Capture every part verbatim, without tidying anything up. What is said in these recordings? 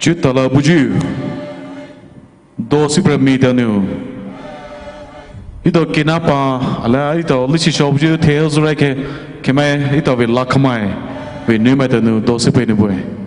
Chutala buyu. Dosipei mi tanu. Etao kinapa, ala etao lisi shou buyu the zure ke, kemai etao vei lakhamai. Vei numai tanu, dosipei ni bue.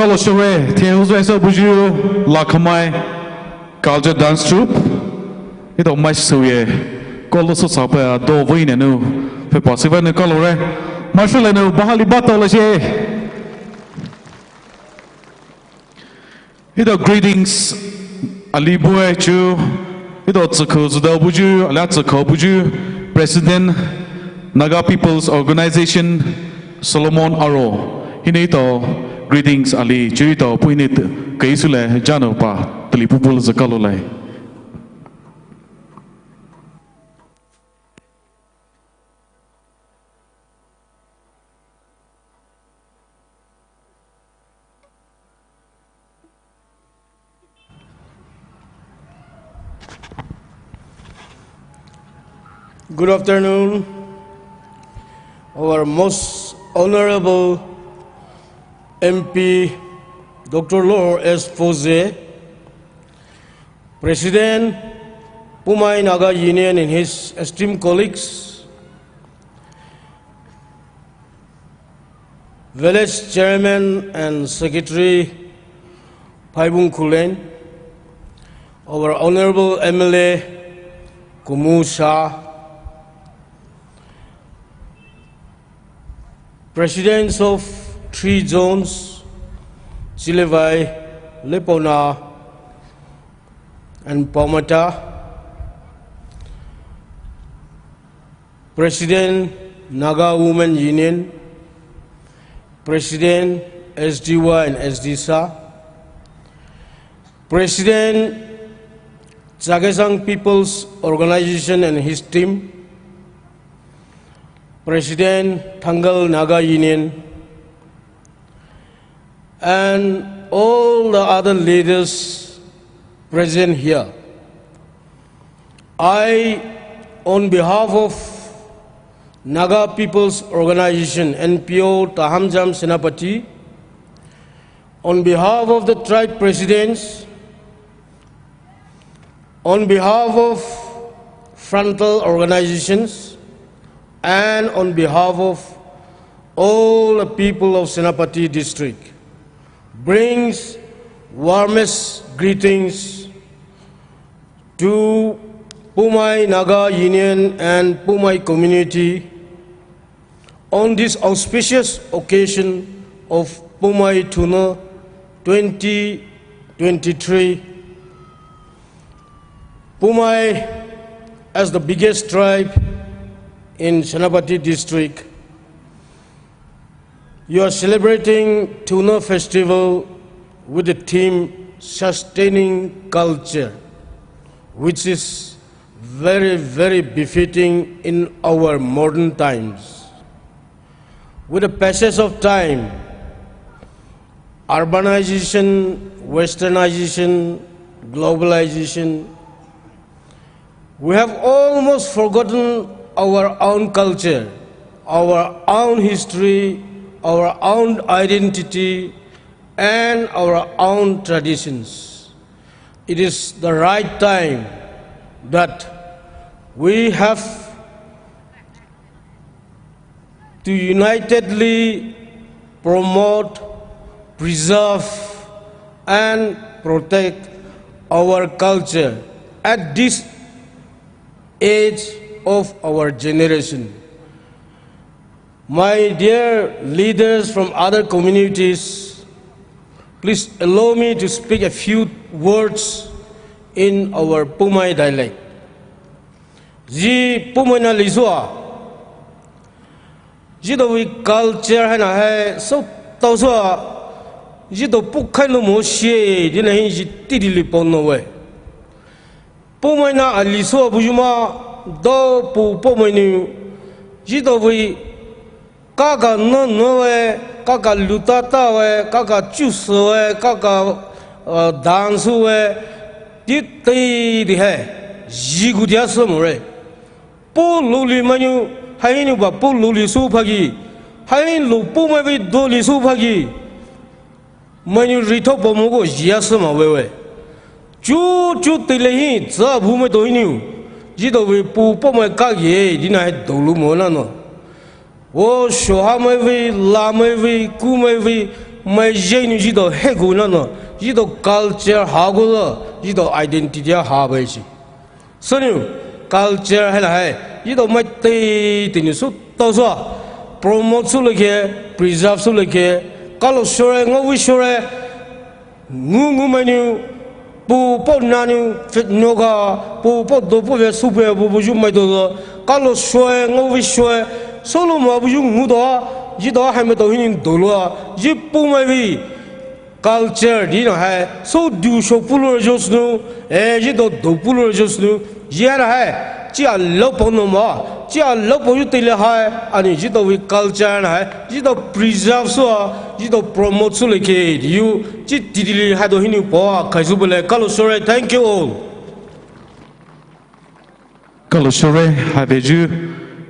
Kalo shore, thie uzwe sa buju, Lakhamai, culture dance troupe. Ito mai suye, kolo so sape, do vine nu, pe pasiva nu kalo re. Marshal nu, bahali bato le she. Ito greetings, ali bue chu, ito tsukho zuda buju, ala tsukho buju, President, Naga People's Organization, Solomon Aro. Hinou ito greetings ali chu ito puinit kai sule jano pa tali pupul zakalo lai. Good afternoon, our most honorable M P, Doctor Lor S Foze, President, Poumai Naga Union and his esteemed colleagues, Village Chairman and Secretary Phaibung Khullen, our Honorable M L A Kumu Shah, Presidents of three zones, Chilevai, Lepauna, and Paomata, President, Naga Women Union, President, S D Y and S D S A, President, Chakhesang People's Organization and his team, President, Thangal Naga Union, and all the other leaders present here. I, on behalf of Naga People's Organization, N P O, Tahamjam Senapati, on behalf of the tribe presidents, on behalf of frontal organizations, and on behalf of all the people of Senapati district, brings warmest greetings to Poumai Naga Union and Poumai community on this auspicious occasion of Poumai Thunoo twenty twenty-three. Poumai, as the biggest tribe in Senapati district, you are celebrating Thunoo festival with the theme Sustaining Culture, which is very, very befitting in our modern times. With the passage of time, urbanization, westernization, globalization, we have almost forgotten our own culture, our own history, our own identity, and our own traditions. It is the right time that we have to unitedly promote, preserve, and protect our culture at this age of our generation. My dear leaders from other communities, please allow me to speak a few words in our Poumai dialect. Zhi Poumai na lisua, zhidovei culture haina hai so taosua, zhidou pukhai nou mo shie dina hi zhi tidi li pao nou we. Poumai na alisua buyu ma, dou pu Poumai nou, zhidovei kaka nonno we, kaka lutata we, kaka chuso we, kaka, uh, dance we, di tei di hai, zhi gu dia so mo re. Pou luli mainou, hai hinou ba pou luli su phagi, hai lou Poumai vei dou li su phagi. Mainou ritho po mo ko zhia sema wewe. Chu chu tile hi tsa bu mai to hinou. Zhidovei pu Poumai kage dina hai dou lu mo na no. Wo shoha mai vei, la mai vei, ku mai vei, Mai jai nou etao haiku na nou, etao culture ha kou la, etao identity ha bai chi. Sünou, culture haila hai, etao mai tei tei nou sü tao sü, promote sü leke, preserve sü leke, kalo shore, ngao vei shore, ngu ngu mai nou, pu pao na nou, fit noka, pu pao do pao ve sü pe, pu pu ju mai do do, kalo shore, ngao vei shore, solo ma pu ju ngu do, etao hai mai tao hinou do lo, ji pu mai vei. Culture di na hai, sü du sho pulo jo sünou, eh, etao do pulo jo sünou, ji na hai, chi a lo pao nou ma, chi a lo pao ju tei le hai, ani etao vei culture na hai, etao preserve sü a, etao promote sü leke, yu, chi tei tei le hai do hinou pao, khai sü bale, kalo shore, thank you all. Kalo shore, hai vei ju,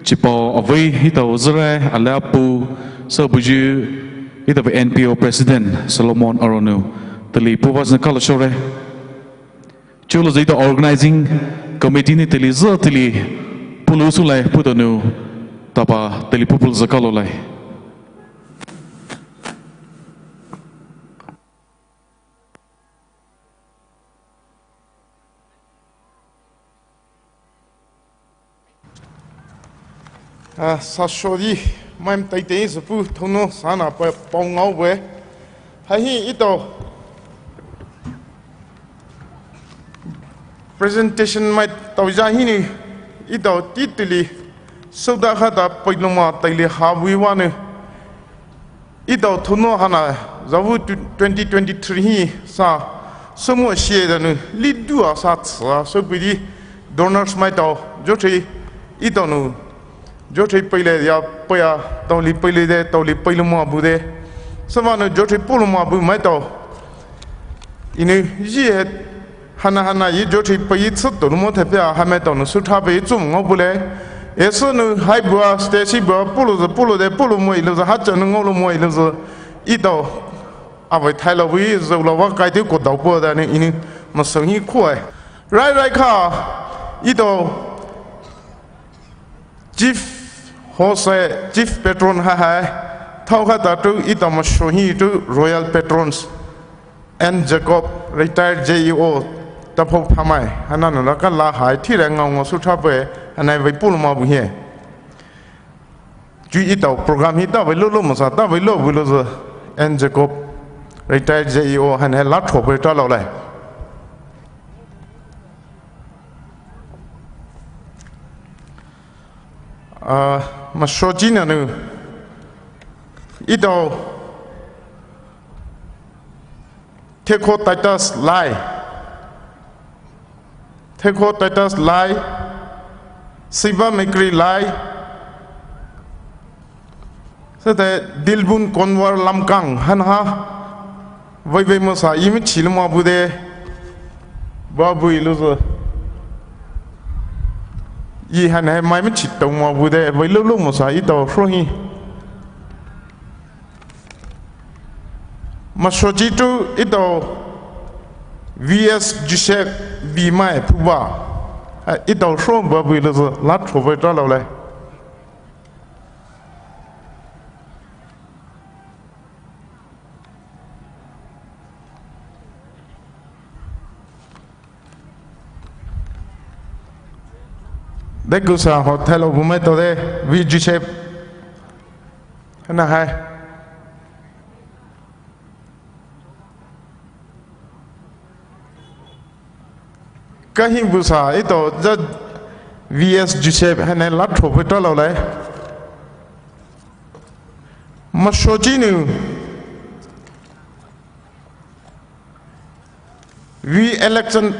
chipao avei, etao züre, ala pu, sü buyu, etao vei N P O President, Solomon Aron nou, teile puva sü kalo shore. Chulouzü etao organizing committee nou teile zü teile, pulo sülai, puta nou, tapa teile pupulo sü kalo lai. Ah, sashodi, mai mtaite sü pu, thonou sana pa pao ngao we. Hahi etao presentation mai tao ja hinou, etao titili, soda khata pailoma taile ha vei wa nou. Etao thonou hana, zavu tu-, twenty twenty-three hi sa, sümo shie da nou, lidu a sa tsa, sü pidi, donors mai tao, jothei, etao nou, jothei paile ya, paya, taoli paile de, taoli paile mo abu de. Süva nou jothei pulo mo abu mai tao. Inou, ji he, Hana hana yi jothei pei tsü tolu mo thepia ha mai tao nou sü tha pei tsum ngao bule. Esü nou hai bua, stage bua, pulo zü, pulo de, pulo mo ilu zü, ha cha nou ngao lo mo ilu zü. Etao, avei thailo vei zü lo va kai te ko dao bua da nou inou, masang hi khuai. Rai rai kha, etao, Chief host, Chief Patron ha hai, thao kha ta tu etao masho hi tu Royal Patrons, N Jacob, retired J E O, ta phou pha mai, hana nou la ka la hai, thi re ngao ngao sü tha pe, hana vei pulo ma bu hie. Ju etao program hi ta vei lo lo mo sa, ta vei lo vei lo zü, N Jacob, retired J E O, hana la tho pe ta lo lai. Ah, masho chi na nou. Etao. Thekho Titus Lai. Thekho Titus Lai. Siva Mekri Lai. Sete Dilbun Konwar Lamkang han ha. Vei vei mo sa imi chi lo ma bu de. Ba bu ilu zü. I han he mai mi chi tao ma bu de. Vei lo lo mo sa etao hro hi. Masho chi tu etao V S Joseph V mai phuba. Etao hro ba bu ilu zü la tho vei ta lo le. Dekusa hotel o bumai to de, V G shape. Hana hai. Kahi busa, ito, ja V S Joseph, hane latro pui talo lai. Masho chinu. V Alexan-,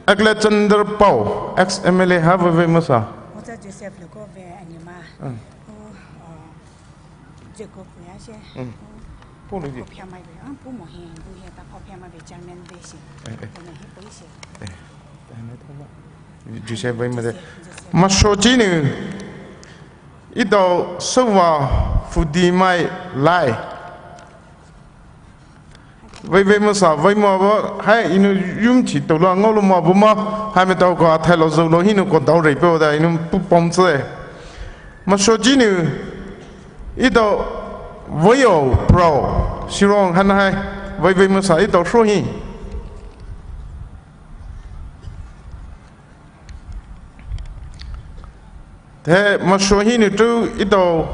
Alexander Pau, ex M L A, ha veve masa. Ota Joseph loko ve anima. Mm. O, o, Jacob ya she. Mm. Polo di. Pia mai be, ah, pu mo he, bu he ta ko pia mai be chairman be shi. Eh, eh. Ko na he poi shi. Eh. Joseph bai made. Joseph, Joseph. Masho chinu. Ito sowa fudi mai lai. Vei vei masa, vei mo ba, hai inu yum chi to la ngau lo ma bu ma, hai me tau ko athai lo zo lo hinu ko dau rei pe da inu pu pom tse. Masho chinu, ito vei o pro. Shillong haina hai, vei vei masa etao shohi. Te mashohi nou tu etao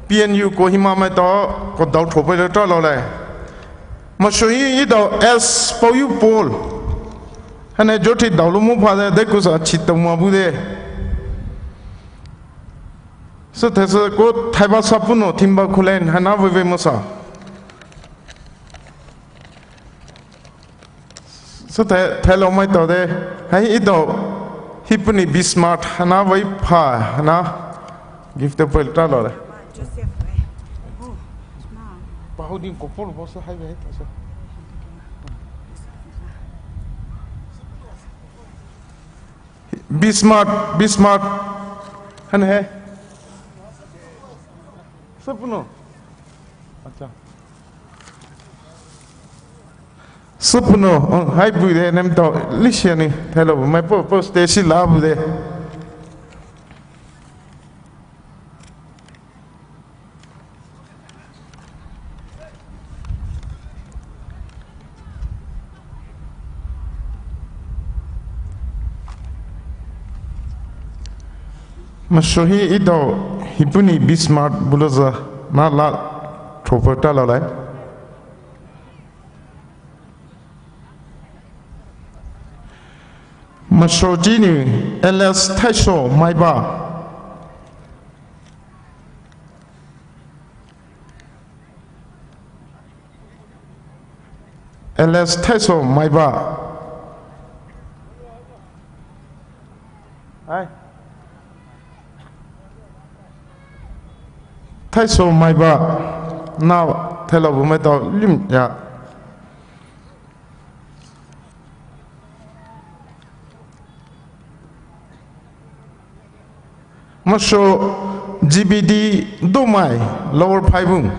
P N U Kohima maitao ko dao thopei le ta lou le. Mashohi etao S Paoyu Paul. Haina joti dao lou mo pha de, de kusa chi tao ma bu de. Süthai sü ko Thaibasa puno Thimba Khullen haina vei vei masa. Süthai, thailou maitao de, hai etao, Hipuni Bismarck haina vei pha haina, gift pei ta lou le. Joseph, eh. Oh, ma. Bahudin ko polo boso hai vei ta so. Bismarck, Bismarck. Haina hai. Süpuno. Acha. Süpuno, oh, hai bu de nem tao, lisiani, thailou bu mai po, po stage la bu de. Mashohi etao Hipuni Bismarck bulouza na la thopei ta lou le. Mashoji nou L S Thaiso Maiba. L S Thaiso Maiba. Hai. Thaiso Maiba. Nao thailou bu maitao lim ya. Masho G B D Domai, Lower Phaibung.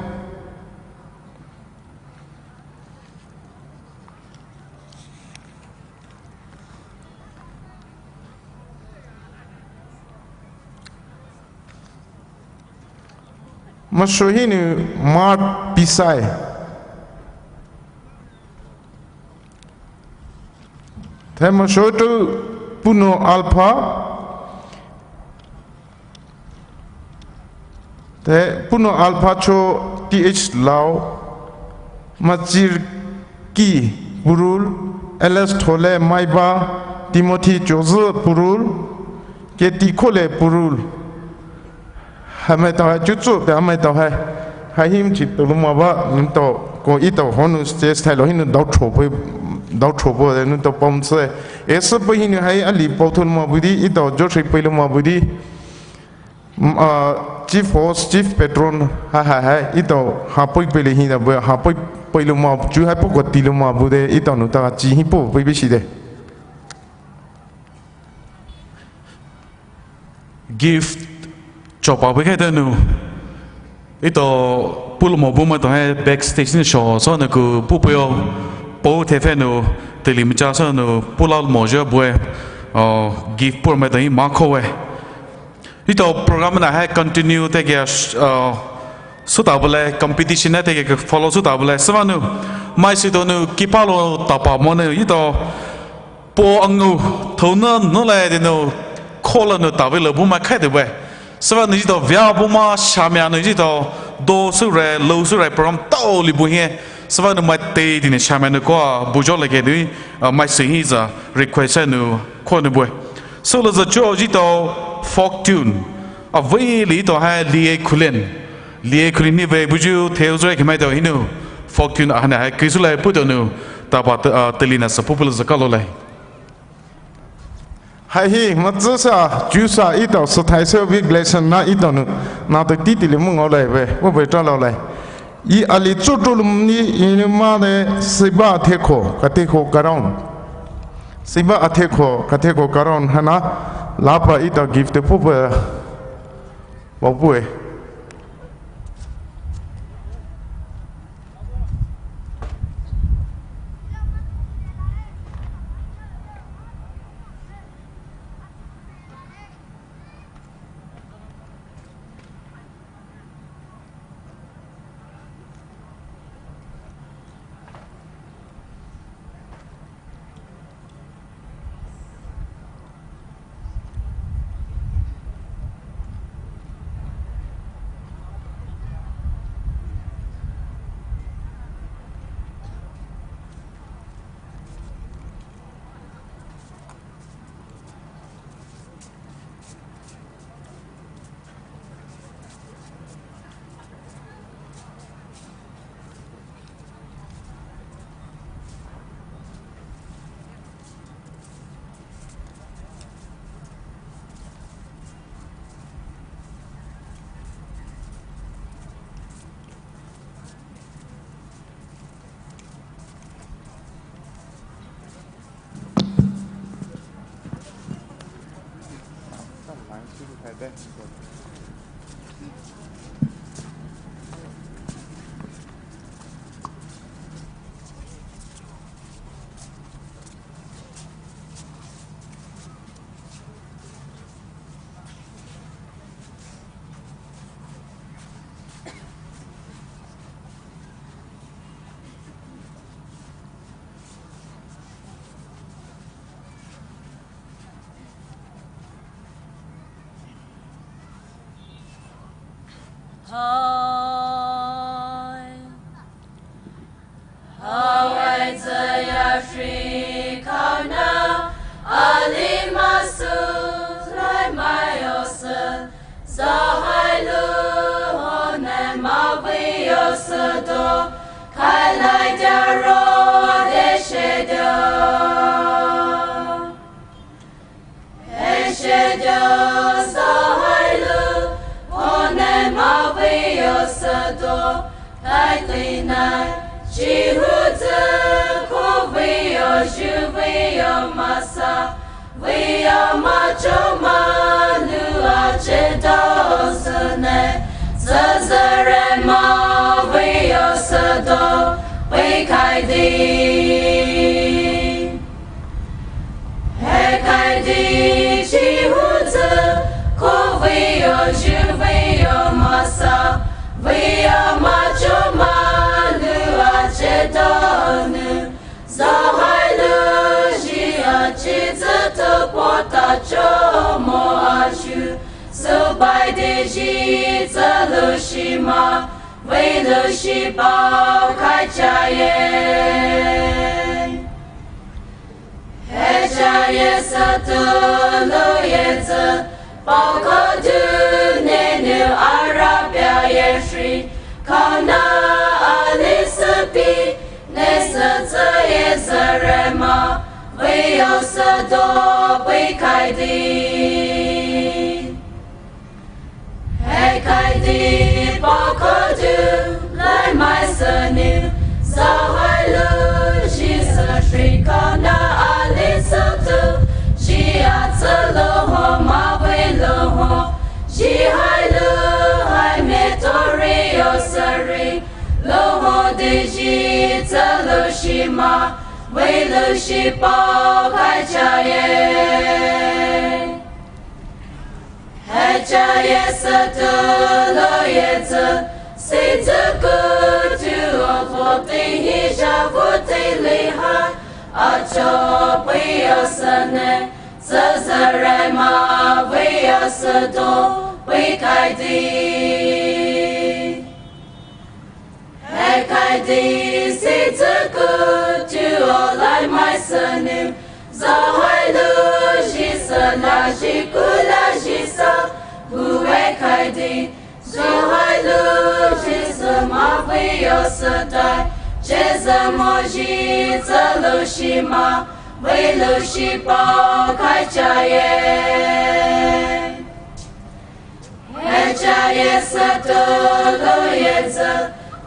Mashohi nou Mark Pisai. Te masho tu Puno Alpha. Te Puno Alpha cho T H Lau, Machirki Purul, L S Thole Maiba, Timothy Chozu Purul, K T Khole Purul. Hamaitao hai chuchu te hamaitao hai. Hai him chi toluma ba, nunto ko etao honu stage thailou hinou dao thopei, dao thopei nunto pom se. Ese pei hinou hai ali pao tholuma budi, etao joshi peiluma budi. Mm, ah, chief host, chief patron, hai, hai, hai, etao, ha pei pei le hi da bu, ha pei pei luma, chu hai po ko ti luma bu de, etao nou ta chi hi po pei bi shi de. Gift, chopa bu khe te nou. Etao, pulo mo bu maitao hai backstage ni sho, so nou ku pu pei o, po te fe nou, te li mi cha so nou, pula mo je bu e, oh, gift pu maitao hi ma kho e. Etao program na hai continue te ke, uh, suta bule competition na te ke follow suta bule. Sübüa nou, mai si to nou kipa lo tapa mo nou etao po angu thona no le de nou kola nou tabe lo bu mai khai de bue. Sübüa nou etao via bu ma shamia nou etao do sure, lo sure program tao li bu hie. Sübüa nou mai te di ne shamia nou ko bu jo le ke di, uh, mai si hi za request nou ko nou bue. So lo za cho etao folk tune. Avei li etao hai Lie Khullen. Lie Khullen ni vei buju theu zoi kemai tao hinou. Folk tune ahana hai Krisu lai pu tao nou. Tapa te, ah, telina sa popular za kalo lai. Hai hi, matsa sa, chu sa etao sa thai sa vei lesson na etao nou. Na te ti ti le mung o lai ve, o ve ta lo lai. I ali tsu tu lum ni, i ni ma de, siba te ko, ka te ko ka raun. Siba a te ko, ka te ko ka raun, hana, lapa etao gift te pu pe, wa pu e. Hai. Hawaii zaya shri kana ali masu lai mai osa. Zahai lu hone mavi osa do. Kai lai daro de shedo. Eshedo sahailu, one mavio sado, taitinai, chihutu, kovio, juvio, masa, vio, macho, manu, achedo, sane, zazare, mavio sado, vikaidi. Hekaidi chihutu, kovio, juvio, masa, vio, macho, manu, achedonu, zahailu, ji, achizutu, potacho, mo, achu, subai, deji, zalushima, vilushipa, kaichaye. Hechaye satu luyetsu, pakodu nenu arapia yeshri, kana alisapi, nesatsu yezarema, vio sado vikaidi. Hekaidi pakodu, lai mai sanu, zahailu, jisa shrikana alisatu, jiatsalo ho, mavilo ho, jihailu, hai metorio sari, lo ho deji, tsalo shima, vilo shipa, kaichaye. Hechaye satu luyetsu, situku tu ofoti hija voti liha, acho pio sane, zazarema vio sado, vikaidi. Hekaidi situku tu olai mai sanu, zahailu jisa la jikula jisa, buekaidi, zahailu jisa mavio sadai, jeza moji zalushima, vilushipa kaichaye. Hechaye satu luyetsu,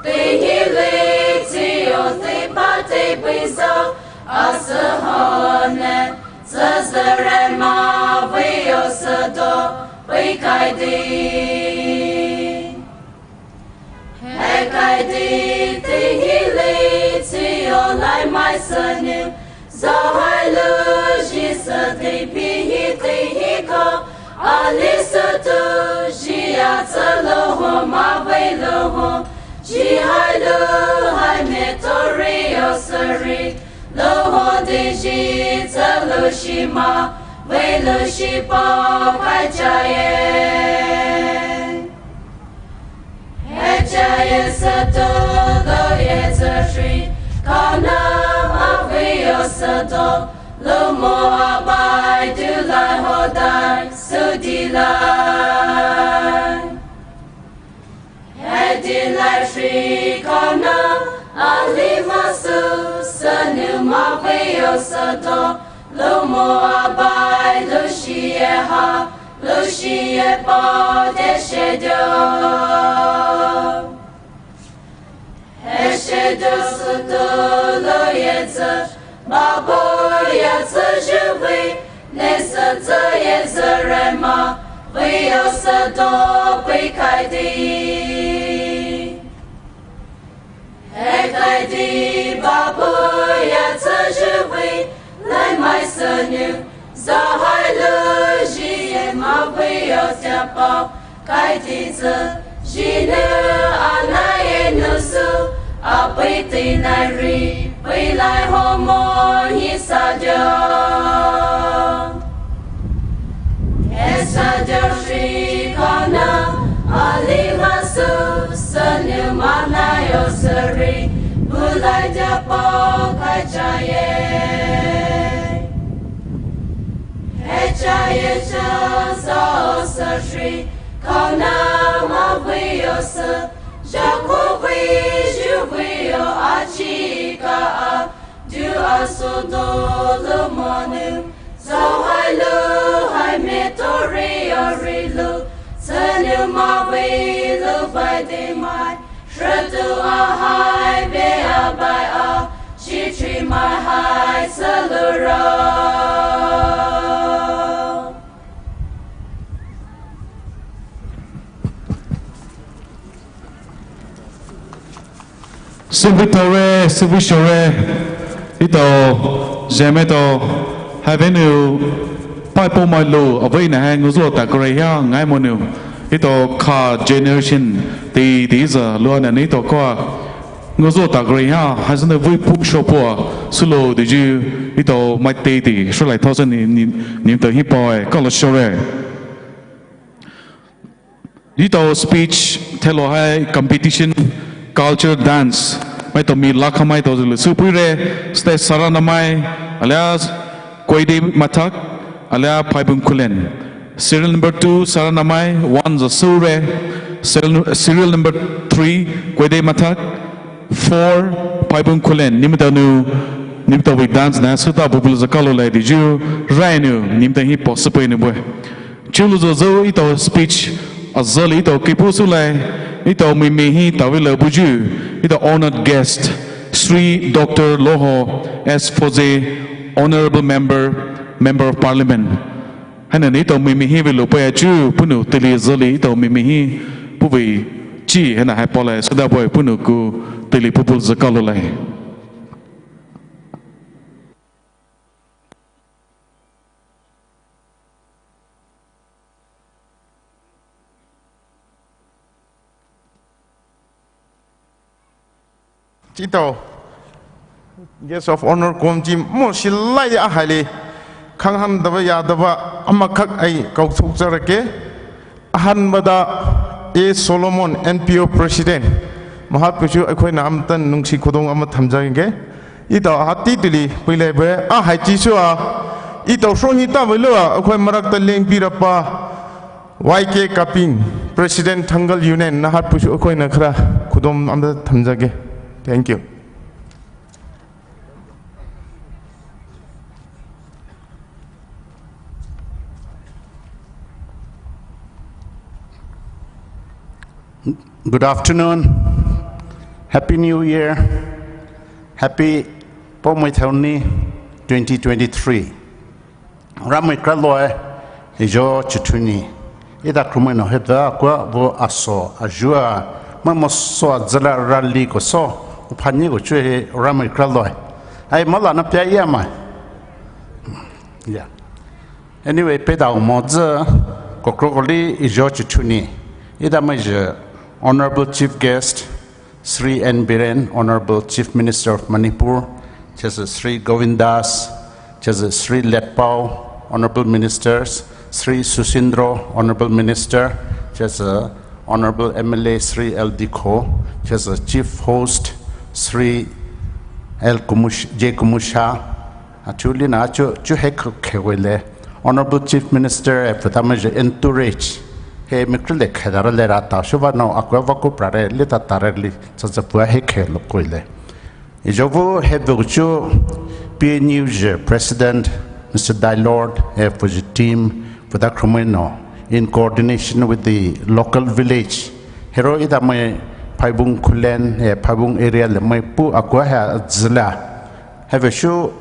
pihili tio tipati piso, asahone, zazarema vio sado, vikaidi. Hekaidi tihili tio lai mai sanu, zahailu jisa tipihi tihiko, alisatu jiatsalo ho, mavilo ho, jihailu hai metorio sari, lo ho deji zalushima, vilushipa kaichaye. Hechaye satu luyetsu shri, kana mavio sado, lumo abai dulai hodai, sudilai. Hedilai shri kana, alimasu, sanu mavio sado, lumo abai lushie ha, lushie pa deshedo. Heshedo satu luyetsu, babo yatsu juvi, nesatsu yezarema, Yo sü do pei kaidi. Hekaidi babu ya tsüjüwi, lai mai sünü, zahai lu ji ye mavei yo tiapao, kaidi tsü, ji nü ana ye nü sü, a pei tei nai ri, pei lai ho mo hi sa dio. Esa dio shi kana, ali masu, sünü mana yo seri, bulai dia po kai chaye. He chaye cha so seri, kana mavei yo sü, jakuwi juwi yo achi ka a, du asu do lu manu, zahai lu hai me tori yo ri lu, sünü mavei lu bai de mai, shretu a hai be a bai a, chi chi mai hai sü lu ro. Süvei taore, süvei shaore, etao, zeme tao, hai venou, pai po mai lo, avei na hai nguzo ta kore hia ngai monou, etao ka generation, tei tei za lua na ni tao kwa, nguzo ta kore hia, hai sünü vei pu sho po, sülo de ju, etao mai tei tei, sho lai thousand ni, ni, ni tao hi po e, kalo shaore. Etao speech, thelo hai competition, culture dance, mai tao mi lakha mai tao zulu supui re, stage sarana mai, alias Koide Mathak, alias Phaibung Khullen. Serial number two, sarana mai, one za su re, serial, serial number three, Koide Mathak, four, Phaibung Khullen, nimita nu, nimita wi dance na, suta bubul za kalo lai di ju, rai nu, nimita hi po supui nu bue. Chulu zo zo etao speech, azali etao kipu sulai, etao mimi hi tawila buju, etao honored guest, Shri Doctor Loho S Foze, Honorable Member, Member of Parliament. Haina etao mimi hi vilo paya chu, punu tili zali etao mimi hi, puvi chi, haina hai pala, sada boy punu ku tili pupul zakalo lai. Chitao, Guest of Honor committee mo silai a haile, khanghan dava ya dava, amakhak ai kau thuk charake, ahan bada, A Solomon, N P O President, mahat puchu, akhoi na amtan nungsi khudong ama thamjang ke, etao ahati tuli, puilai be, a hai chi su a, etao shong hi ta velo a, akhoi marak ta leng pi rapa, Y K Kaping, President Thangal Union, nahat pusu akhoi na khra khudom amda thamjage. Thank you. Good afternoon. Happy New Year. Happy Poumai Thauni twenty twenty-three. Ramai kra loe, ijo chithuni. Ida khrumai no heta kwa vo aso, ajua, mamo so azala rali ko so, uphani ko chue ramai kra loe. Ai mala na pia iya mai. Yeah. Anyway, peda mo zi, kokrokoli ijo chithuni. Ida mai je Honorable Chief Guest, Shri N Biren, Honorable Chief Minister of Manipur, chese Shri Govind Das, chese Shri Letpao, Honorable Ministers, Shri Susindro, Honorable Minister, chese Honorable M L A Shri L Dikho, chese Chief Host Shri L Kumush-, J Kumusha, Actually na chu, chu hek khewele. Honorable Chief Minister e putama je entourage. He mikri le khedara le rata. Shuba no akwa vaku prare le tatare li. Sa sa pua he khe lo koile. Ijovu he bu chu P N U je President Mister Dailord e puji team puta khrumai no in coordination with the local village. Hero ida mai Phaibung Khullen e Phaibung area le mai pu akwa he zila. He ve shu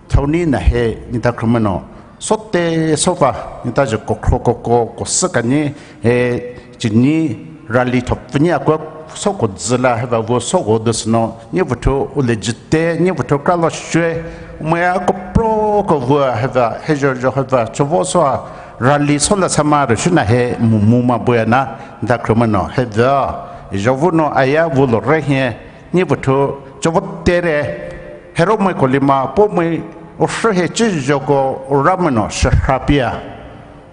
Thauni na he nita khrumano, Sote soba, nita ji kokro koko, kosü kani, eh, chini rally thopfü ni akua soko züla, heba vo soko dusno, ni vutu ulejite, ni vutu kralo shwe, moya kopro ko vo heba, hejo jo heba, chovo so rally sola sama ro shuna he, mu, mu ma boya na, nita khromeno, heba, jovuno aya vulo re he, ni vutu, chovo tere, hero moi kolima, po moi, o shwe he chi joko, o rameno, shahapia.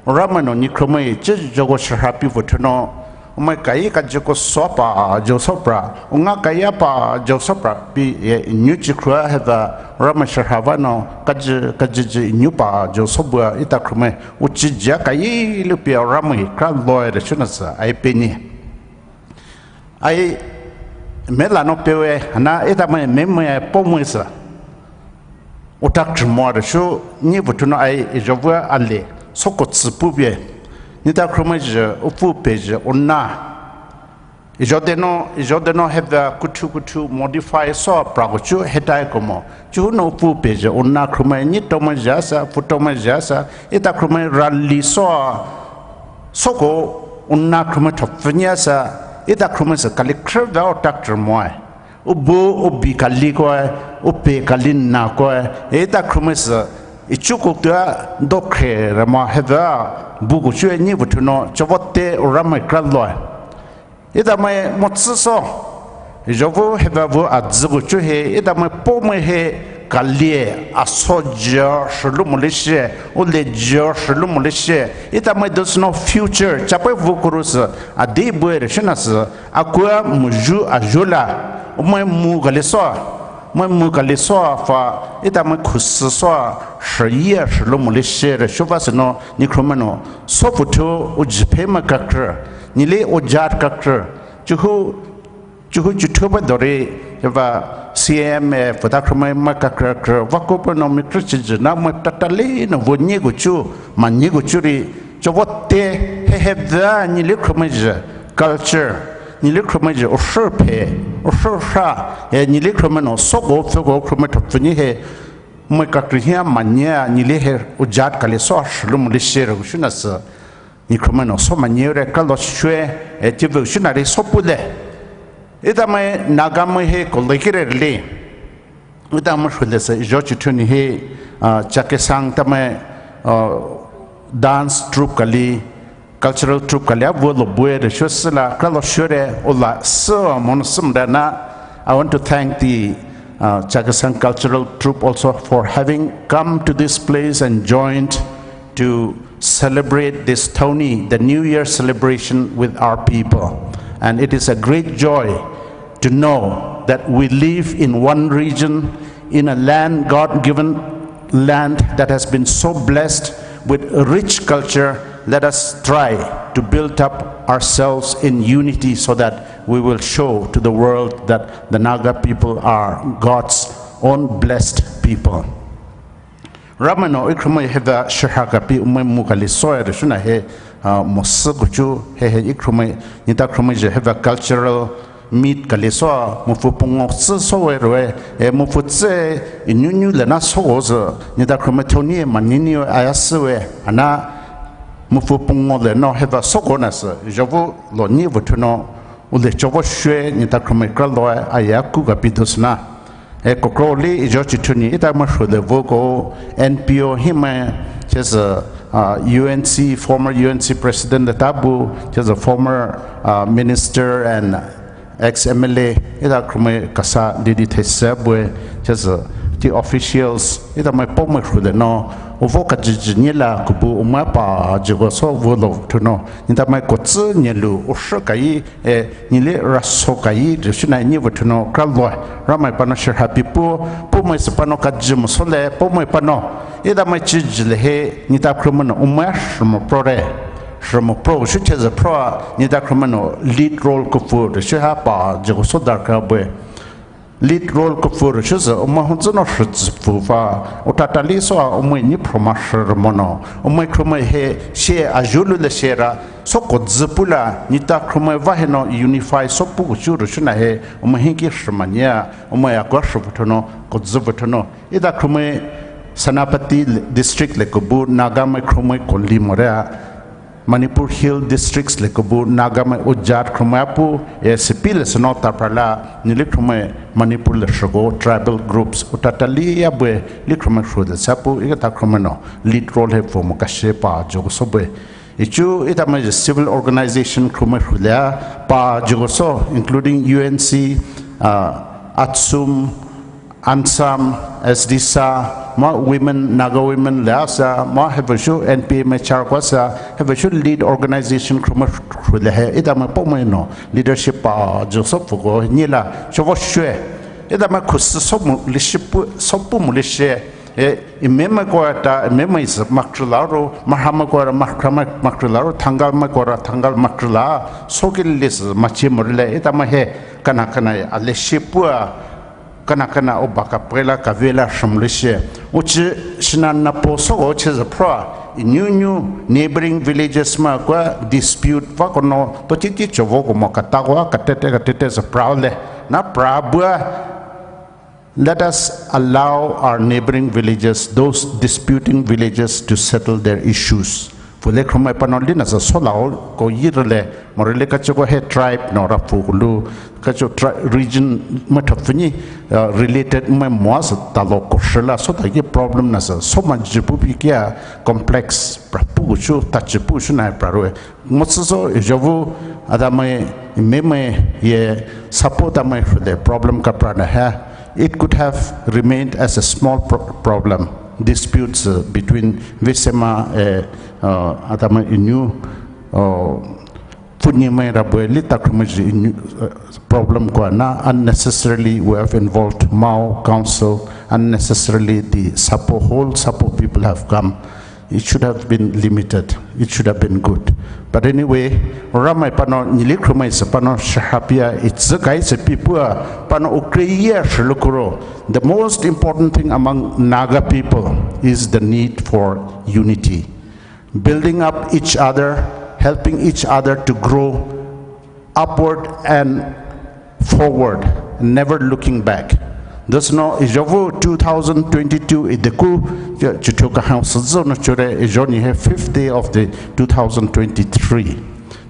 Rameno ni khromai chi joko shahrapi vutuno, umai kai ka joko sopa jo sopra, unga kaya pa jo sopra pi ye nyu chi khrua heda, rama shahrava no, kaji, kaji ji nyu pa jo sobua ita khromai, uchi jia kai lupia ramai kra loi re shunasa, ai peni. Ai, mela no pewe, na ita mai me mai ai po mai sa. Utak chimo re shu, ni vutuno ai, ijo vua ale, soko tsipu bie. Nita khromai je, upu pe je, una. Ijo deno, ijo deno heda kutu kutu modify so, prago chu hetai komo. Chuno upu pe je, una khromai, ni toma jasa, fu toma jasa, ita khromai rally so, soko, una khromai thopfü ni asa, ita khromai sa kali khreva utak chimo ai. Ubu, ubi kali koe, upe kali na koe, ita khromai sa, ichuko tua dokhe rama heda, buku chue ni vutuno, chovote uramai kra loi. Ita mai motsi so, jovu heda vu adzigu chu he, ita mai po mai he, kalie, aso jia, shilu mulishe, ule jia, shilu mulishe, ita mai there's no future, chapai vu kurus, adi bue re shinasi, akua muju ajula, umai mu kali so, mai mu kali so fa, ita mai khusi so, shiya shilu mulishe re shuva sino, ni khromeno, so vutu, ujipe mai kakra, nili ujat kakra, chuhu, chuhu chutuba dori, eva C M, eh, vuta khromai mai kakra kra, vakupa no mi kri chiji na mai tatali no vu ni guchu, ma ni guchu ri, chovote, he he va nili khromai je, culture, nili khromai je, o shur pe, o shur sha, eh, nili khromai no, soko, soko khromai thopfü ni he, mai kakri hia ma nia, nili he, ujat kali so, shilu mulishe re, shunasi. Ni khromai no so ma ni re kalo shwe, e, chivu shunari so pule. Ita mai Naga mai he kolekire le. Ita mai shule se jo chituni he, ah, Chakhesang ta mai, ah, dance troupe kali, cultural troupe kali, a vulo bue re shwe sila, kalo shwe re, ola, so, mono sumdana. I want to thank the, uh, Chakhesang Cultural Troupe also for having come to this place and joined to celebrate this Thoni, the New Year celebration with our people. And it is a great joy to know that we live in one region, in a land, God-given land that has been so blessed with rich culture. Let us try to build up ourselves in unity so that we will show to the world that the Naga people are God's own blessed people. Ramai no ikhromai heda shahakapi umai mu kali soe re shuna he, ah, mosi guchu he he ikhromai, nita khromai je heda cultural meet kali so, mufu pungo si so we re, e mufu tse, inyu nyu le na so go se, nita khromai Thoni ma ni ni aya si we, ana mufu pungo le no heda so go na se, jovu lo ni vutuno, ule chovo shwe nita khromai kra lo aya ku ga pidus na. E kokro li ijo chituni ita ma shule vo ko N P O hi mai, just a, uh, U N C, former U N C president le tabu, just a former, uh, minister and ex M L A, ita khromai kasa didi these bue, just a, the officials, ita mai po mai shule no, uvo ka jiji ni la kubu umai pa jigo so vo lo tuno, nita mai kotsi ni lu, ushu kai, e, nili raso kai, jishuna ni vutuno, kra lo, Ramai pano shirha pipu, po mai si pano ka ji musole, po mai pano, ida mai chi ji le he, nita khromano, umai shimo pro re, shimo pro, shu cheza pro, nita khromano, lead role kufu, shiha pa, jigo so darkar bue. Lead role kufu shuzi, umai hunzi no shizi fu fa, utatali so, umai ni phroma shirimono, umai khromai he, she ajulu le shera, so kozi pula, nita khromai vahe no unify so pu kuchu shuna he, umai hinki shimania, umai akwa shivutono, kozi vutono. Ida khromai Senapati district le kubu Nagamai khromai koli more a, Manipur Hill districts le kubu Nagamai ujat khromai apu, e sipile seno taprala, nili khromai Manipur le shego tribal groups utatali abue, li khromai shode sapu, ikata khromai no lead role he phomo kashe pa jogo sobue. Ichu itamai civil organization khromai hule pa jogo so, including U N C, uh, ATSUM, ANSAM, SDSA, ma women, Naga women le asa, ma heveshu N P M H R ko asa, heveshu lead organization khromai hule he, itamai pomai no leadership pa jogo so phuko nila, chovo shue. Itamai khusi somu lishipu, sopu mu lishe. E, imemai ko ta, imemai is makrila ro, mahama ko ra, makrama, makrila ro, thangal mai ko ra, thangal makrila, soki lis machi morile, itamai he, kana kana, ale shipua, kana kana, o baka pela, kavela, shamlishe. Uchi, shina na po so, uchi za pra, inyu nyu, neighboring villages ma kwa, dispute, va kono, to titi chovo ko mo kata kwa, katete, katete za pra le, na pra bua, Let us allow our neighboring villages, those disputing villages, to settle their issues. Pule khromai pano lina sa sola ko yirle, morele kacho ko he tribe no ra pukulu, kacho tri-, region ma thafini, uh, related ma moas talo ko shela, so ta ye problem na sa, so ma jipu pi kia complex, pra puchu, ta jipu shu na pra rue. Motsoso, ijovu, adamai, memai, ye, support amai, the problem kapra na ha. It could have remained as a small pro-, problem. Disputes, uh, between Vesema, uh, uh, adamai, Inyu, uh, Punimai Rabue, Lita Krumaji, Inyu, uh, problem kwa na, unnecessarily we have involved Mao Council, unnecessarily the Sapo, whole Sapo people have come. It should have been limited. It should have been good. But anyway, Ramai pano, nili khromai se pano, shahapia, it's the guy se pipua, pano ukreya shalukuro. The most important thing among Naga people is the need for unity. Building up each other, helping each other to grow, upward and forward, never looking back. Thus no, ijovu two thousand twenty-two ideku, ya, chuthu kahang sazo no chure, ijo ni he fifth day of the two thousand twenty-three.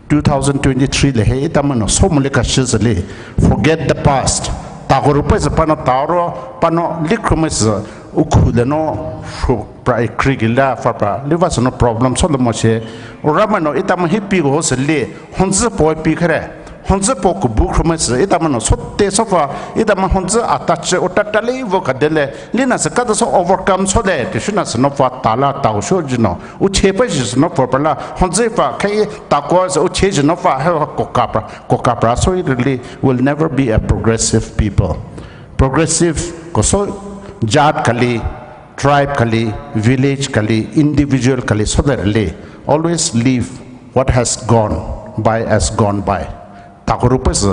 Two thousand twenty-three le he, itamano, somule kashizale. Forget the past. Tagorupe se pano taoro, pano likrume se, ukhu le no, shu pra ikri gila, fa pra, liva se no problem, so le mo she. Ramai no, itama hipi go se le, Honzi po pi khere. Honzi po kubu khromai se, itamano sote sofa, itama honzi atache, otatale vo kadele, lina se kata so overcome so le, te shuna se no fa tala tao sho jino. Uche pa ji se no fa pala, honzi fa, kai tako se uche ji no fa, he kokapra, kokapra, so it really will never be a progressive people. Progressive, koso jat kali, tribe kali, village kali, individual kali, so le really. Always leave what has gone by as gone by. Tagorupe se,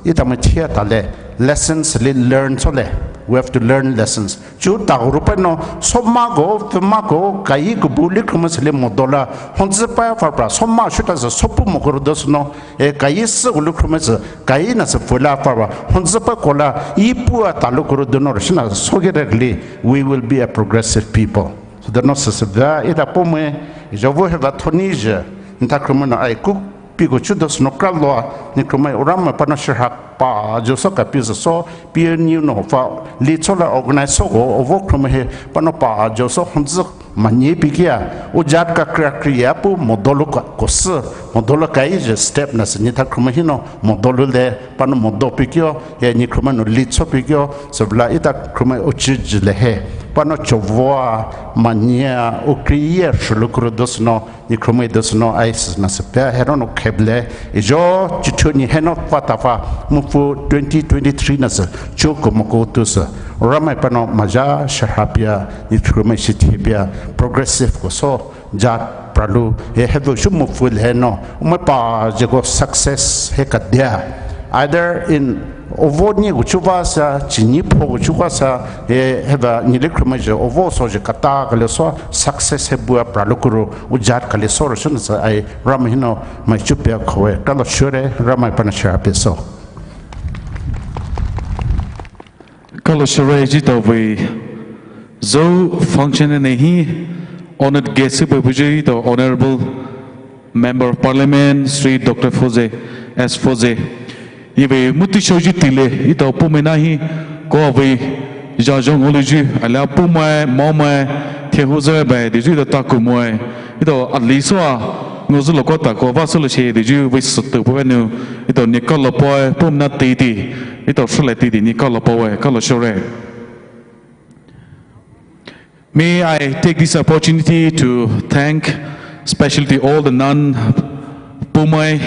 itama chia tale, lessons le learn so le. We have to learn lessons. Chu tagorupe no, soma go, fema go, kai kubu likrume se le modola, honzi pa fa pra, soma shuta se, sopu mo guru dos no, e kai se ulu krume se, kai na se fula fa pra, honzi pa kola, ipu a talu guru dono, shina so ge regli, we will be a progressive people. So the no se se va, ita pome, jovo he va thoni je, nta krume no ai kuk, Piko chudo sno kraloa, ni khromai uram pano shirhak pa, joso kapi joso, P N U no fa, li chola organize sogo, ovo khromai he, pano pa, joso honzi, manye pikia, ujat ka kria kria pu, modolo ka, kosi, modolo kai je step na se, ni tha khromai hino, modolo le, pano modo pikio, ye ni khromai no li cho pikio, sebla ita khromai uchi jile he, pano chovoa, manye, ukriye, shulukru dosno, Ni khromai dosno ai se na se pia hero no kheble, ijo chichu ni heno fa tafa, mufu twenty twenty-three na se, chu ko moko tu se, ramai pano maja shahapia, ni khromai shithipia, progressive ko so, jat pralu, he hevo shu mufu le no, umai pa je ko success he kadia. Either in ovo ni guchuva sa, chini pho guchuva sa, e, heva nile khromai je, ovo so je kata kale so, success he bua pralo kuro, ujat kale so ro shun sa, ai, ram hino, mai chupia khoe, kalo shure, ramai pana share pe so. Kalo shure ji to we, Zhou function ne hi honored guest süpei buyu etao Honorable Member of Parliament Shri Doctor Foze, S Foze. Iwe muti shoyu tile etao Poumai na hi ko avei zhazhou ngaoloyu alia Poumai, Maomai, Tehuze bai deyu etao takou moe. Etao ali soua ngaozülo ko takou vah sülo she deyu vei sütao puhnou etao nikalo poe Poumai na teitei etao shulai teitei nikalo poe kalo shore. May I take this opportunity to thank especially all the non Poumai.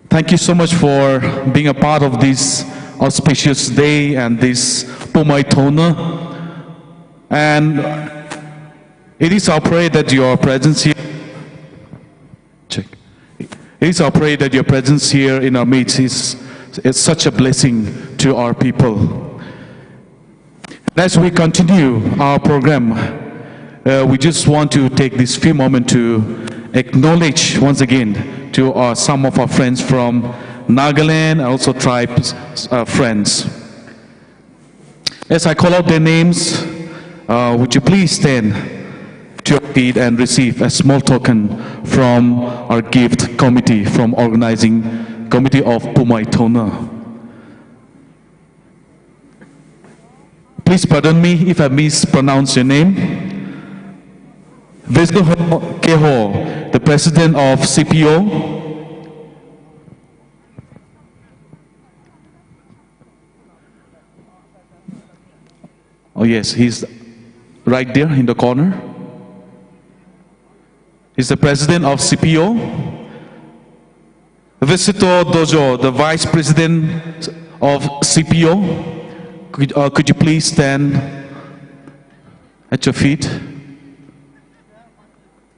Thank you so much for being a part of this auspicious day and this Poumai Tona. And it is our prayer that your presence here Check. It is our prayer that your presence here in our midst is, is such a blessing to our people. And as we continue our program, uh, we just want to take this few moments to acknowledge once again to our, some of our friends from Nagaland and also tribes, uh, friends. As I call out their names, uh, would you please stand to your feet and receive a small token from our gift committee, from organizing committee of Poumai Tona. Please pardon me if I mispronounce your name. Vesuho Keho, the president of C P O. Oh yes, he's right there in the corner. He's the president of C P O. Visito Dojo, the vice president of C P O. Could, uh, could you please stand at your feet?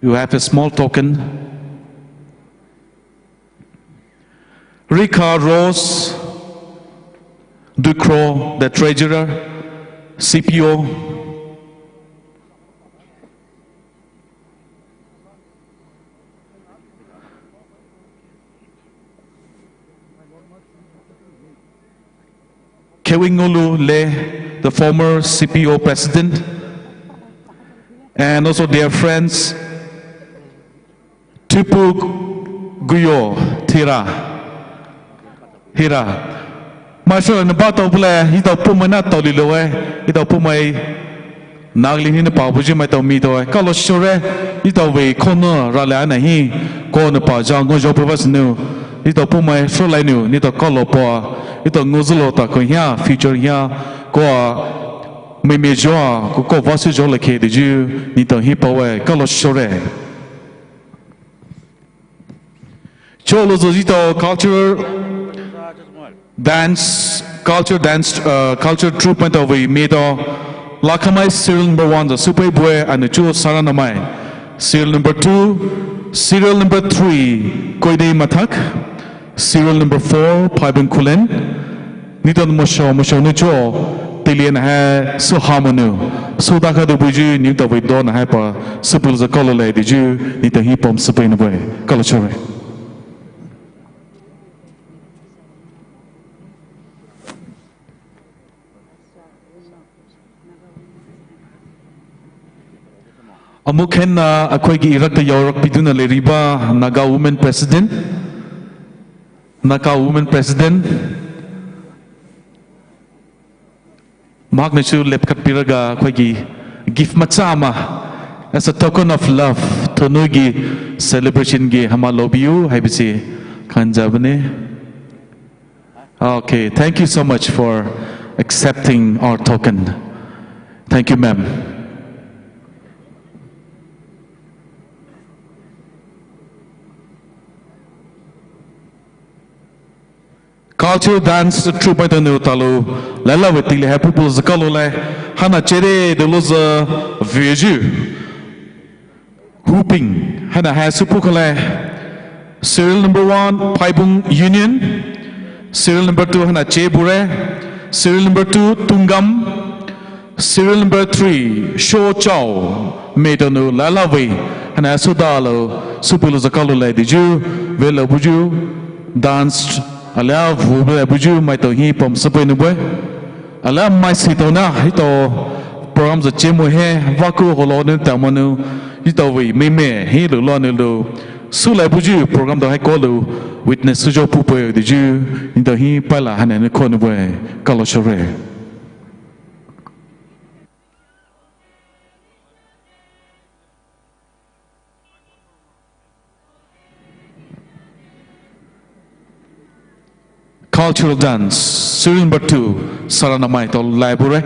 You have a small token. Rika Rose Ducro, the treasurer, C P O. Kewingolu Le, the former C P O president, and also their friends, Tupu Guyo Tira. Hira. Maisou ne ba tao bule, etao Poumai na tao lilo e, etao Poumai Nagli hi ne pa buyu maitao mi tao e. Kalo shore, etao vei kono rale ana hi, ko ne pa ja ngo jo pe vas nu. Etao Poumai shulai nu, etao kalo pa, etao ngozülo ta ko hia, future hia, ko a, me me jo a, ko ko vasi jo le ke de ju, etao hi pa we, kalo shore. Cholo zo etao culture dance, culture dance, uh, culture troupe maitao vei maitao. Lakamai serial number one zo Supei Bue and Chuo Saranamai. Serial number two, serial number three, Koidei Mathak. Serial number four, Phaibung Kulen. Etao mosho mosho ne cho, teile na hai, so hamanu. So daka de buyu, etao vei do na hai pa, so pul za kalo le de ju, etao hi pom so pe na bue. Kalo chore. ꯑꯃꯨꯛ ꯍꯟꯅ ꯑꯩꯈꯣꯏꯒꯤ ꯏꯔꯛꯇ ꯌꯧꯔꯛꯄꯤꯗꯨꯅ ꯂꯩꯔꯤꯕ Naga Women President, Naga Women President, ꯃꯍꯥꯛꯅꯁꯨ ꯂꯦꯞꯈꯠꯄꯤꯔꯒ ꯑꯩꯈꯣꯏꯒꯤ gift ꯃꯆꯥ ꯑꯃ, as a token of love, ꯊꯣꯅꯨꯒꯤ celebrationꯒꯤ ꯑꯃ ꯂꯧꯕꯤꯌꯨ ꯍꯥꯏꯕꯁꯤ ꯈꯟꯖꯕꯅꯤ꯫ Okay, thank you so much for accepting our token. Thank you, ma'am. Cultural dance troupe maitao nou talo, lala vei teile hai pupul zakalo le, hana chere de lo za vieju. Huping, hana hai supu kale. Serial number one, Phaibung Union. Serial number two, hana Chebure. Serial number two, Tungam. Serial number three, Sho Chao. Maitao nou lala vei. Hana suda lo, supu lo zakalo le diju. Vei lo buju. Dance, alia vu le buju. Maitao hi pom sape nu bue. Alia maisü tona, etao program zü chemo hi, vaku holo ne tamanu, etao vei meme, hi lu lo ne lu. Sülai buyu program tao hai kolu, witness sujo pupe diju, etao hi paila hane ne kone bue, kalo shore. Cultural dance, serial number two, Saranamai tao lai bure.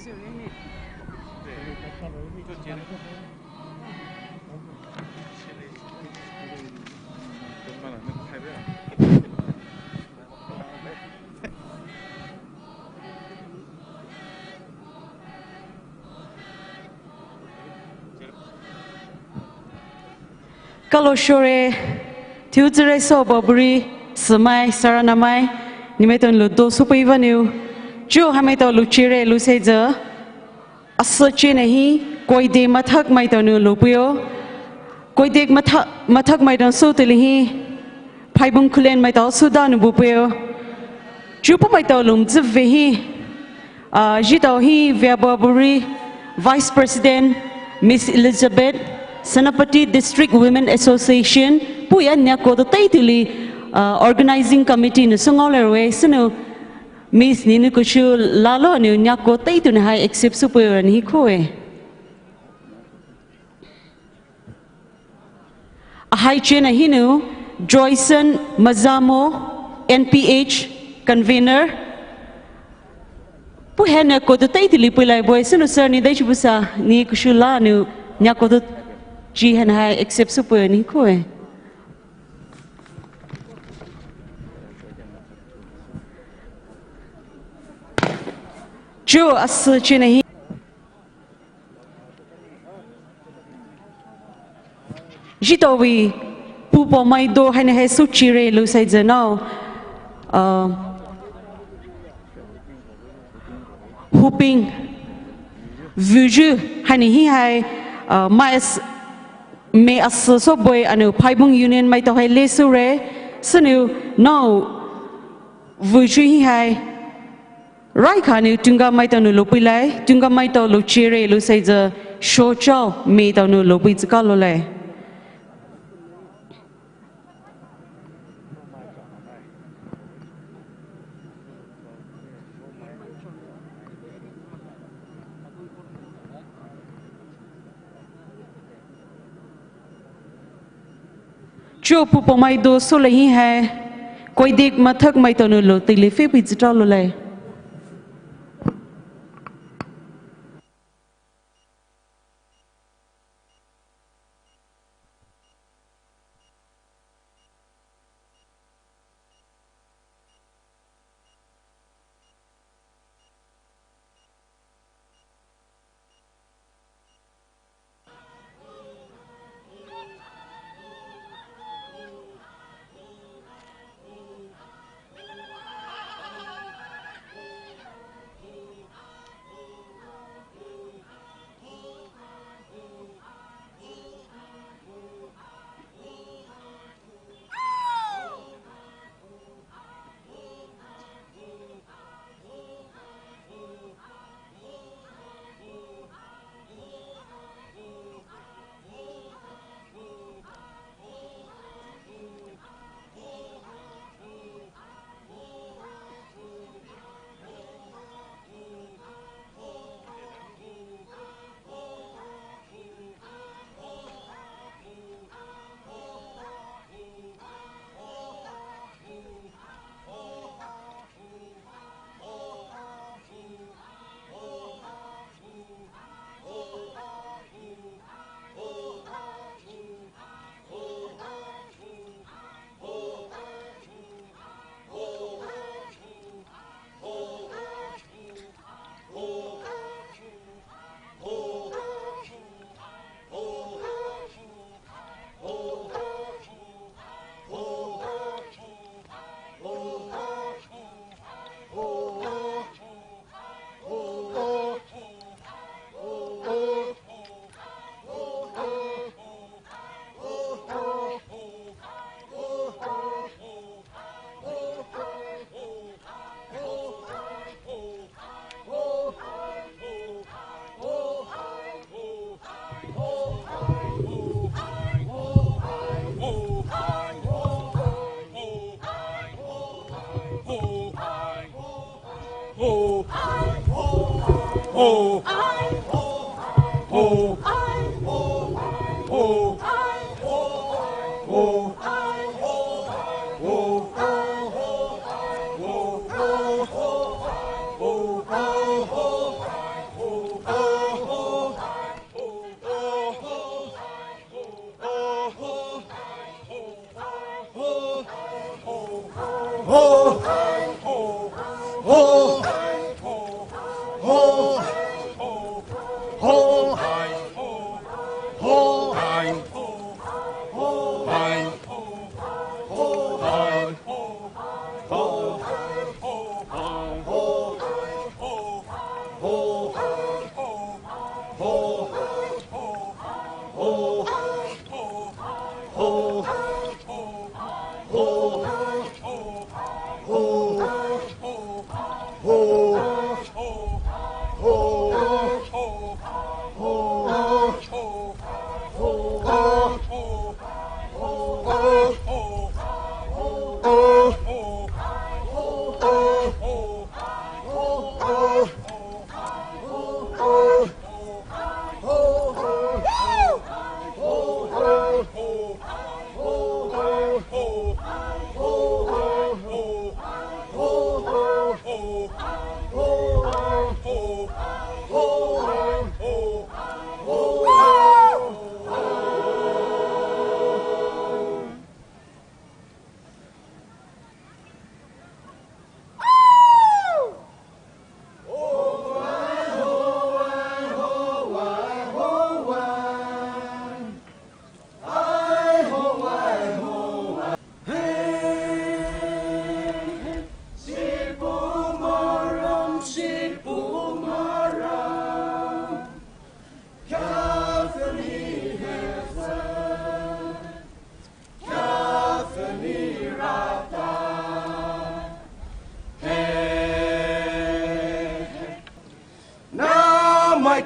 Kalo shore, thiutsüre soububure, sümai, saranamai, nemaitao nou dou soupeia nou. Chuo hamaitao louchire lousaiye. Asü chena hi, koide mathak maitao nou loupeio. Koide mathak, mathak maitao sou teile hi, phaibung khulen maitao souda nou bupeio. Chuo puh maitao loumai tsüve hi, ah, zhitao hi Veabubure Vice President, Miss Elizabeth, Senapati District Women Association, puh ya niakou teitei li, ah, Organizing Committee nou süngaolai we, sünou Miss Ninu Kushu lalo nou niakou teitei nou hai accept soupeio ni hi koe. Ahai chena hinou, Joyson Mazamo, N P H, Convener. Puh hai niakou teitei li peilai bue sünou sir ni dai chibusa, Ni Kushu la nou niakou teitei hai accept soupeio ni koe. Chuo asü chena hi. Zhitao we, puh pao maidou haina hai souchire lousaiye nou, ah, Huping Vuju haina hi hai, ah, mai as-, mai asü soubue anou phaibung union maitao hai lesoure, sünou nou Vuju hi hai. Raikha nou Tunga maitao nou loupeilai, Tunga maitao louchire lousaiye, shochao maitao nou loupei tsüka loulai. Chuo puh pao maidou soulai hi hai, koide mathak maitao nou lou teile pfüpei tsüta loulai.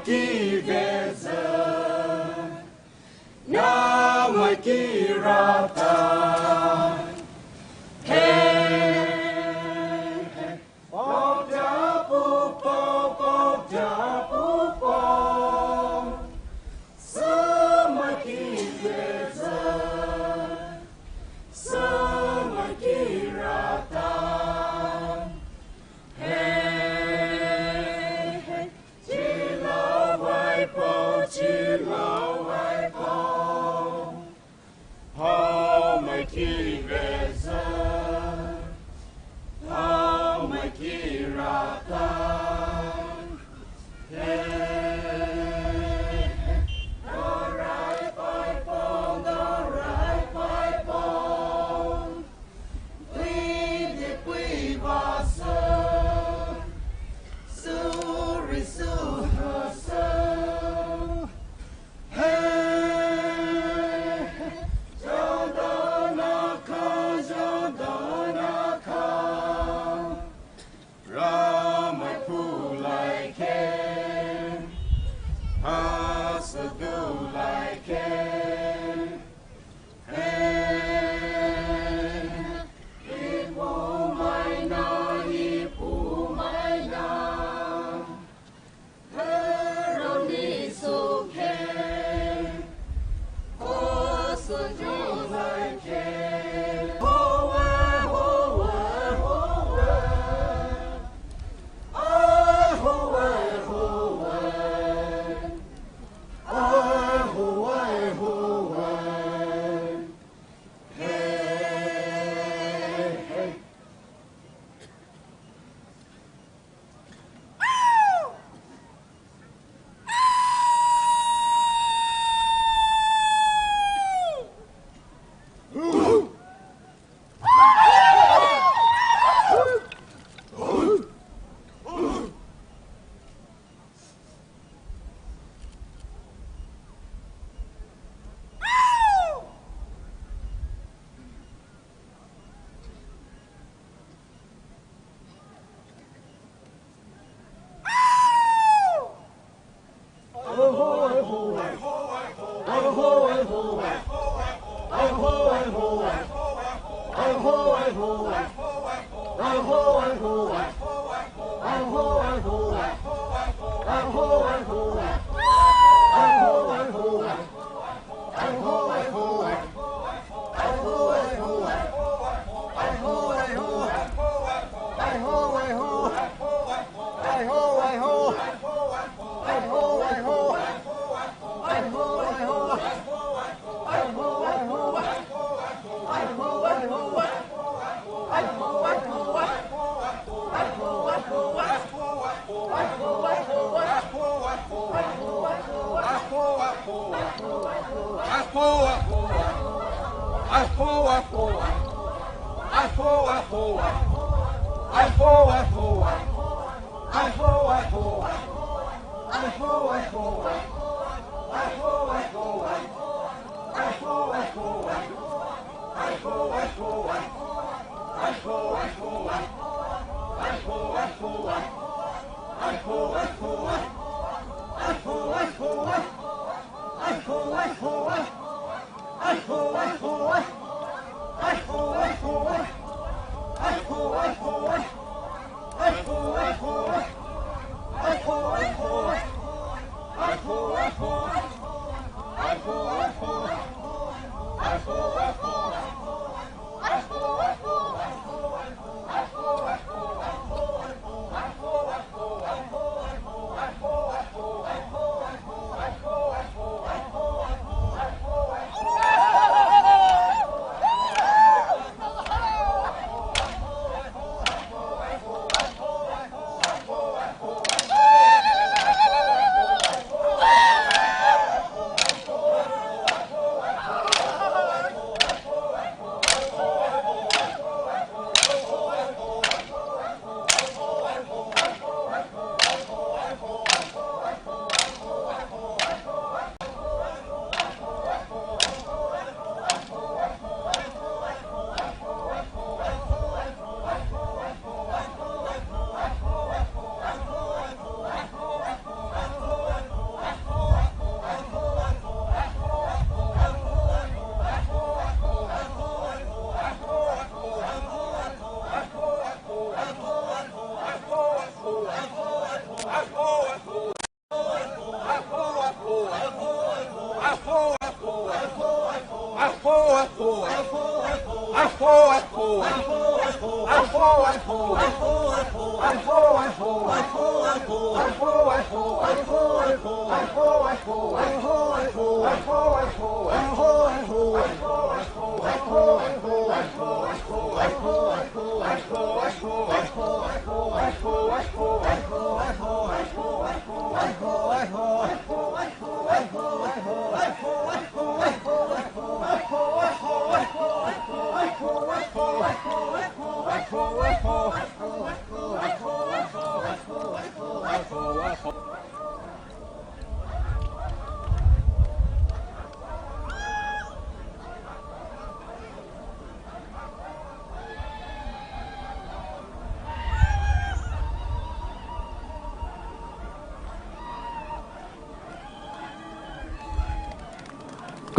Ki veza, namai ki rata. Hey, hey. Pop da pop, pop, pop da pop, pop. Samai ki veza, samai ki rata. Hey, hey. Chila wai po, chila wai po. Hao mai ki veza, hao mai ki rata. Hey, hey. Dorai pai po, dorai pai po. Pui de pui vasa, suri suhasa. Hey, Jordan aka, Jordan aka. Ramai pulaike, hasa dulaike. Hey, ipu maina, ipu maina. Heroni suke, osu julaike. Hoa, hoa, hoa. Ah, hoa, hoa. Ah, hoa, hoa. Hey, hey.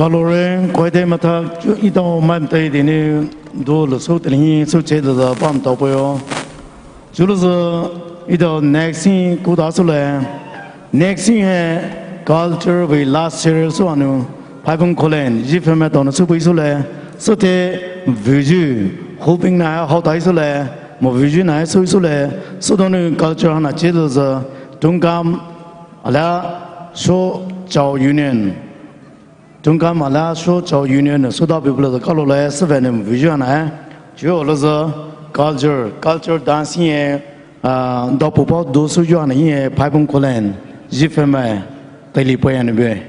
Kalore, koide mathak chu etao maimai teidei nou dou le sou teile hi sou che de pam tao poyo. Chulouzü etao next hi kuda soulai. Next hi hai culture vei last year sou anu Phaibung Khullen, Zhifeng mai taonou sou pei soulai. Southe vuyu, hoping na hai hao tai soulai. Mo vuyu na hai sou soulai. Soudonou culture haina chelouzü Tongkam alia Sho Chao Union. Tongkam alia Sho Chao Union nou souda pei pulou kalo le seven em vuyu haina. Chuo louzü culture, culture dance hi, ah, dapu pao dou souyu haina hi Phaibung Khullen, Zhifeng mai, teile pei haina be.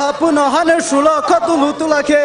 Apuo nou hanou shulo khatulo tulakhe.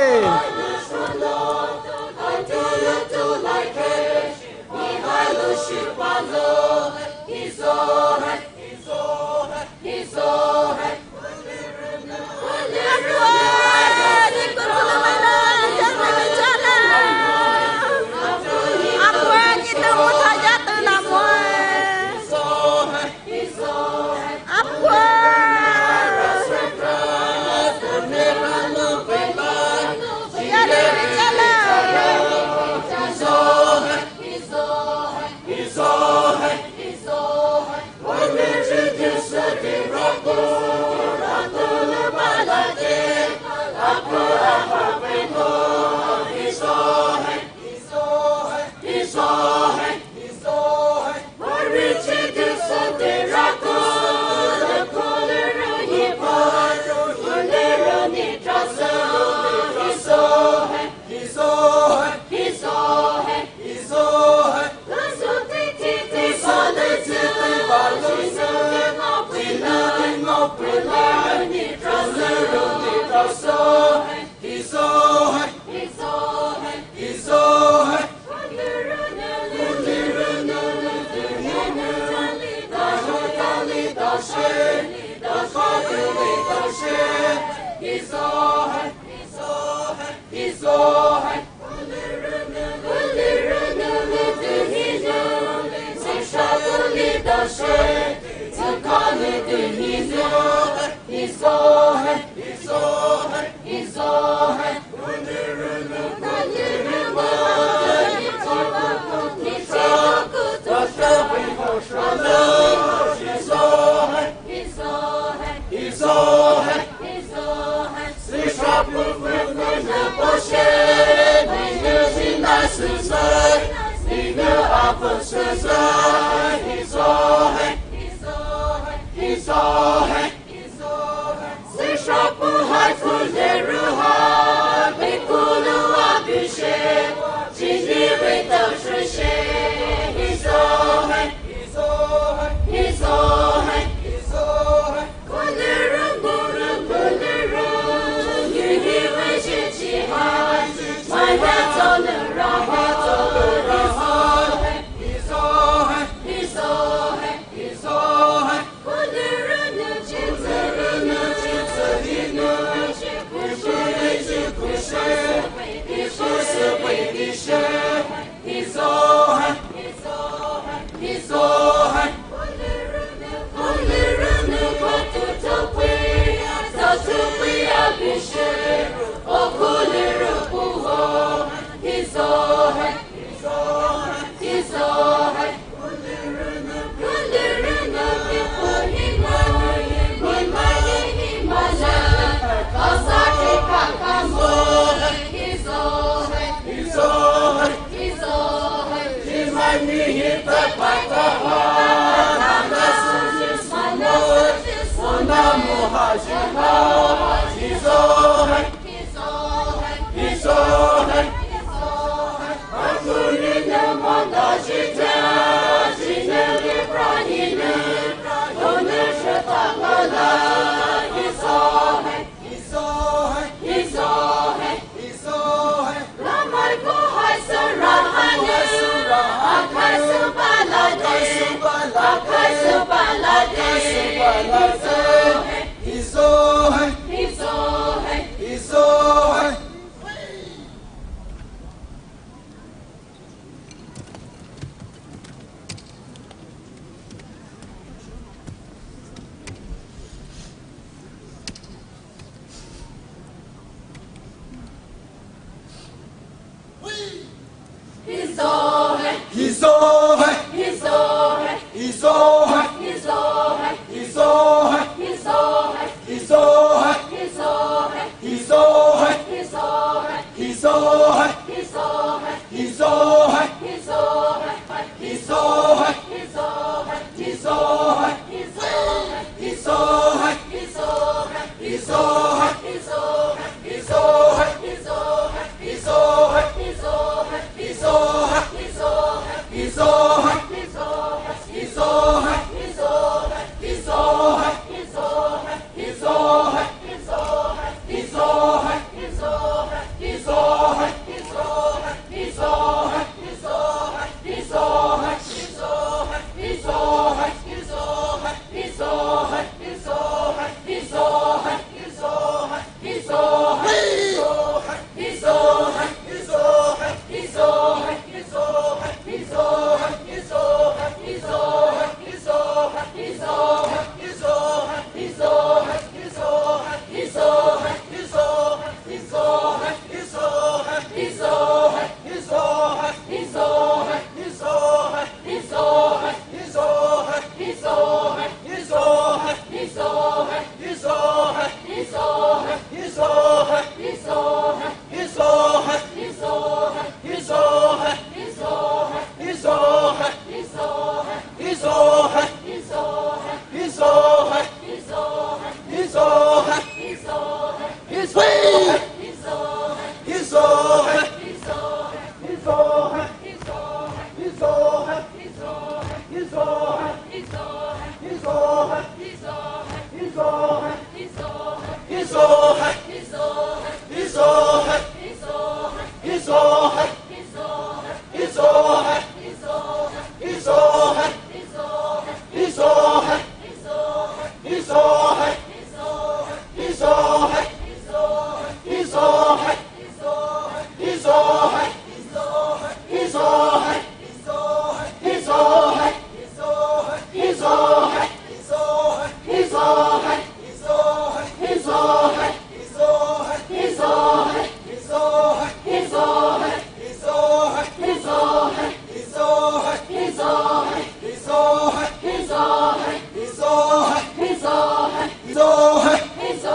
Hey!